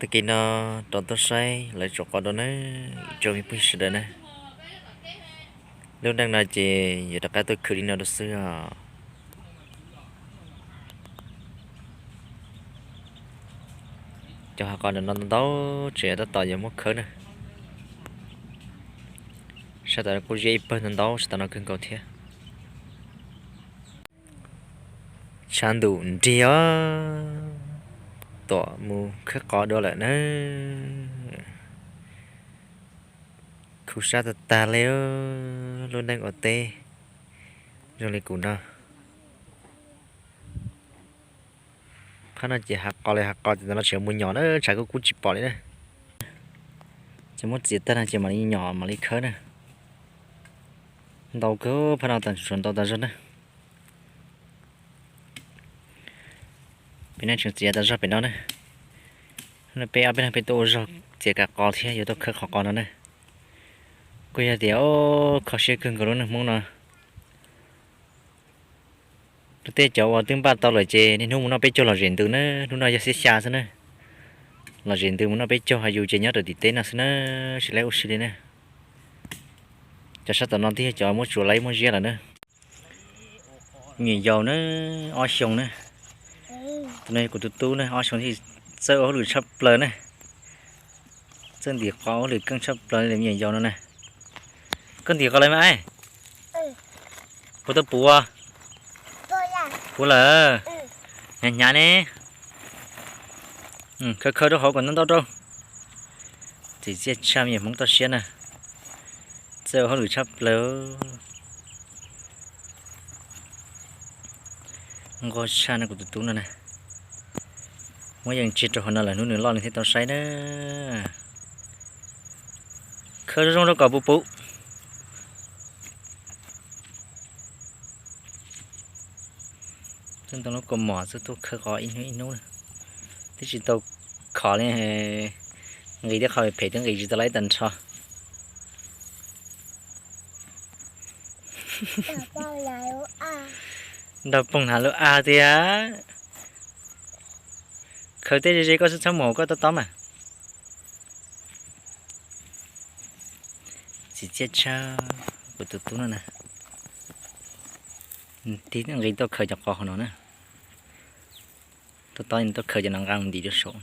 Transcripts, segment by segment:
Tag kis no rov tuaj saib lawv tsuam qos dua na, ib tsoom me phooj ywg sawv daws na. Lub neej no ces yuav rov qab tuaj khwv li no dua xwb os. Cov hav qos ntawm no ntau ntau, tseem tab tom yuav muab khawb na. Sab tom no kuj ziab ib pawg ntau ntau sab tom no kawg nkaus thiab. Tshav ntuj nrig os, tuam mus khawb qos dua lawm na. Khuv sab tag tag li, lub neej ua teb zoo li kuv no. Phab no ces hav qos li hav qos, ces ntawm no tseem mus nyom na, tshav kub kub tsis pom li na. Ces muab txiav tag no ces mam li nyom mam li khawb na. Ntau kawg, phab no tas tsuas ntau tas zog na. Pem no tseem txiav tas zog pem no na. Peb ob peb leeg peb tuaj ua zog txiav kav qos thiab yuav tuaj khawb qhov qos no na. Kuj yog tias kho siab kawg nkaus lub neej Hmoob no. Lub teb cov uas twb npaj tau lawm ces niaj hnub mus noj peb caug lom zem ntws na, hnub no yog xiab xya xwb na. Lom zem ntws mus noj peb caug, ho yus ces nyob rau tim teb no xwb na, tsis lab ua si li na. Cov sab tom no twb yog cov muab tsuav laib muab ziab lawm na. Me nyuam yaus na, ob xyoos na. Tus no yog kuv tus tub na, ob xyoos thiaj txawj ua hauj lwm tshaj plaws na. Txawj ntim qos ua hauj lwm keej tshaj plaws li me nyuam yaus no na. Koj ntim qos lawm mas, puas tau puv? Puv lawm. Hnyav hnyav ne. Khawb khawb rau hauv kom ntau ntau rau. Txiv txiaj tshaj me nyuam Hmoob toj siab na. Txawj ua hauj lwm tshaj plaws. Nquag tshaj no kuv tus tub no na. Muab yees tsiag rau hauv no lawm hnub nws loj nws thiaj tau saib na. Khawb zoo zoo rau kom puv puv. Txawj ntoo lub kaus mom txawj tuaj khawb qos ib hnub ib hnub na. Twb tsis tau khov li, nqis tej qho phem twb nqis tsis tau laib tag nrho. Nrog phooj hnav lub av tiag. Khawb tej ze ze koj txhob mus hauv koj tob tob mas. Txiv txiaj tshaj kuv tus tub no na. Tib nqis tuaj khaws cov qos hauv no na. Tob tob tuaj khaws cov no nqa mus ntim rau saum.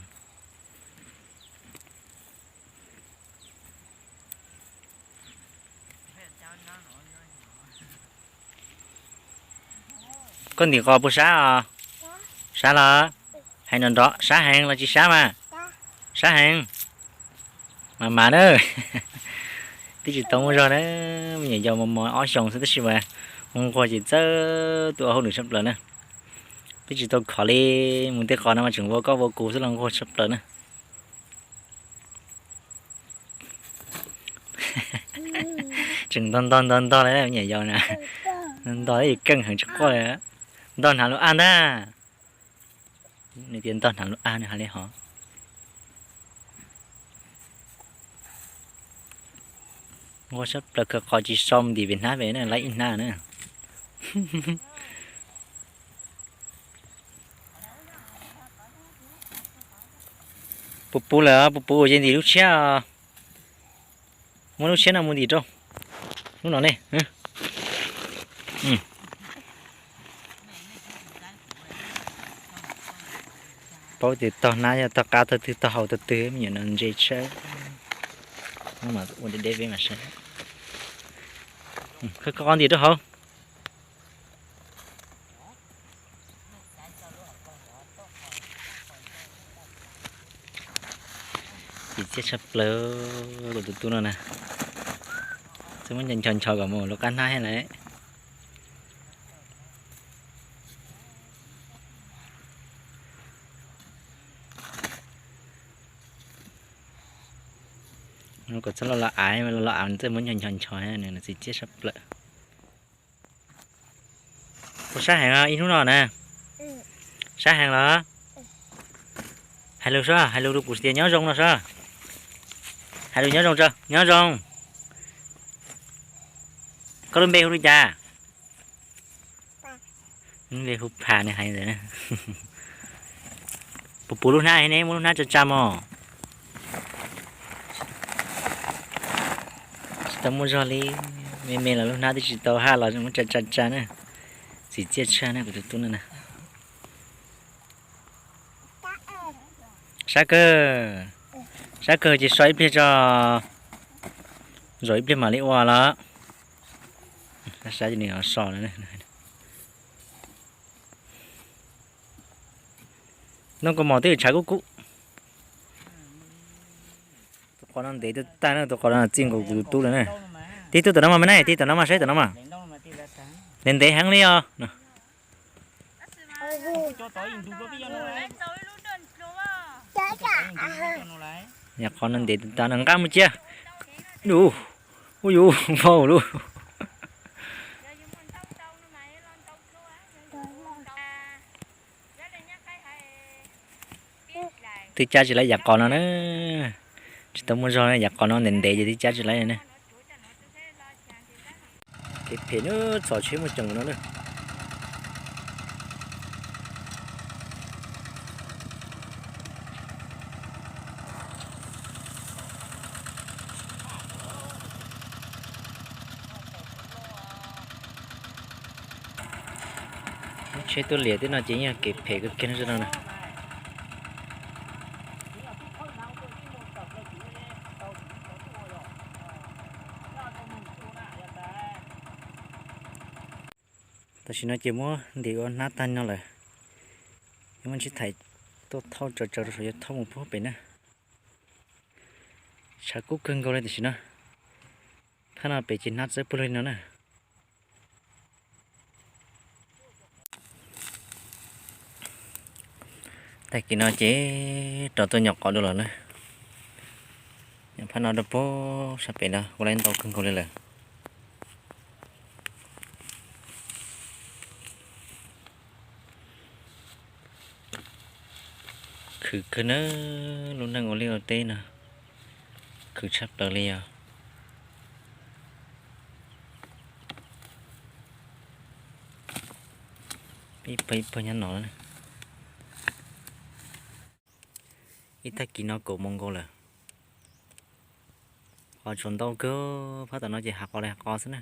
Koj ntim qos puas sab os? Sab los? Hais nrov nrov, sab heev los tsis sab mas? Sab heev. Mas mas na. Twb tsis tau muaj zog na, me nyuam yaus mos mos ob xyoos xwb tab sis mas nquag ces txawj tuaj ua hauj lwm tshaj plaws na. Twb tsis tau khov li, mus tej qos no mas tseem vua koj vua kuv xwb los nquag tshaj plaws na. Tseem ntog ntog ntog ntog li me nyuam yaus na. Ntog ib keej heev tsis quaj li. Ntog hnav lub av ntag. Nws tias ntog hnav lub av nws hais li hov. Nquag sab plaws khaws qos tsis so mus ntim pem hnab pem na, laib ib hnab na. Puv puv lawm, puv puv ces ntim lub tshiab. Muab lub tshiab no mus ntim rau lub no ne. Paub tias tog hnab yog tog qab tog twg tog haus tog twg, me nyuam no ntse tshaj. Ua deb deb peb mas saib. Koj ntim rau hauv. Txiv txiaj tshaj plaws kuv tus tub no na. Txawj muab ncho ncho kom mus lub qab hnab thiab lawm. Kom txhob lo lo av, lo lo av nws txawj muab ncho ncho ncho, nws txiv txiaj tshaj plaws. Puas sab heev ib hnub no na? Sab heev los? Hais lus sab, hais lus rau kuv tias nyob zoo no sab. Hais lus nyob zoo tso, nyob zoo. Koj lub npe hu li cas? Lub npe hu Phas nws hais ntawd. Puv puv lub hnab ne, muab lub hnab tsa tsa mog. Tau muaj zog li, me me los lub hnab twb tsis tau haj los muab tsa tsa tsa na. Txiv txiaj tshaj na kuv tus tub no na. Sab kawg, sab kawg ces so ib pliag tso, zaum ib pliag mam li ua los. Sab ces nws so lawm. Noj kua mos twb tshav kub kub. Tus qos no ntev tag tag na, tus qos no txij nkaus kuv tus tub lawm na. Tig tuaj tom no mas me na, tig tom no mas saib tom no mas. Ntev ntev heev li os. Yam qos no ntev tag no nqa mus cia. Ub, ub yus, npau lub. Twb cab tsis laib yam qos no na. Tsis tau muaj zog na, yam qos no ntev ntev ces twb cab tsis laib na. Kev phem na, txhom tsheb muaj ceem no na. Lub tsheb tuaj liam tej no ces yeej kev phem kawg kiag no na. Tam sim no ces muab ntim ua hnab tag no lawm, yuav muab ntsib thaim tuaj thauj tsawv tsawv rau saum yuav thauj mus puag pem na. Tshav kub kawg nkaus li tam sim no. Phab no pem ces hnab txawb puag li no na. Tag kis no ces rov tuaj nyom qos dua lawm na. Nyom phab no rau puag sab pem no ua laib ntau kawg nkaus li lawm. Khwv kawg na, lub neej ua liaj ua teb no khwv tshaj plaws li os. Ib pawg ib pawg nyob no. Ib tag kis no kaum moos nkaus lawm. Qos tsuas ntau kawg, phab tom no ces hav qos li hav qos xwb na.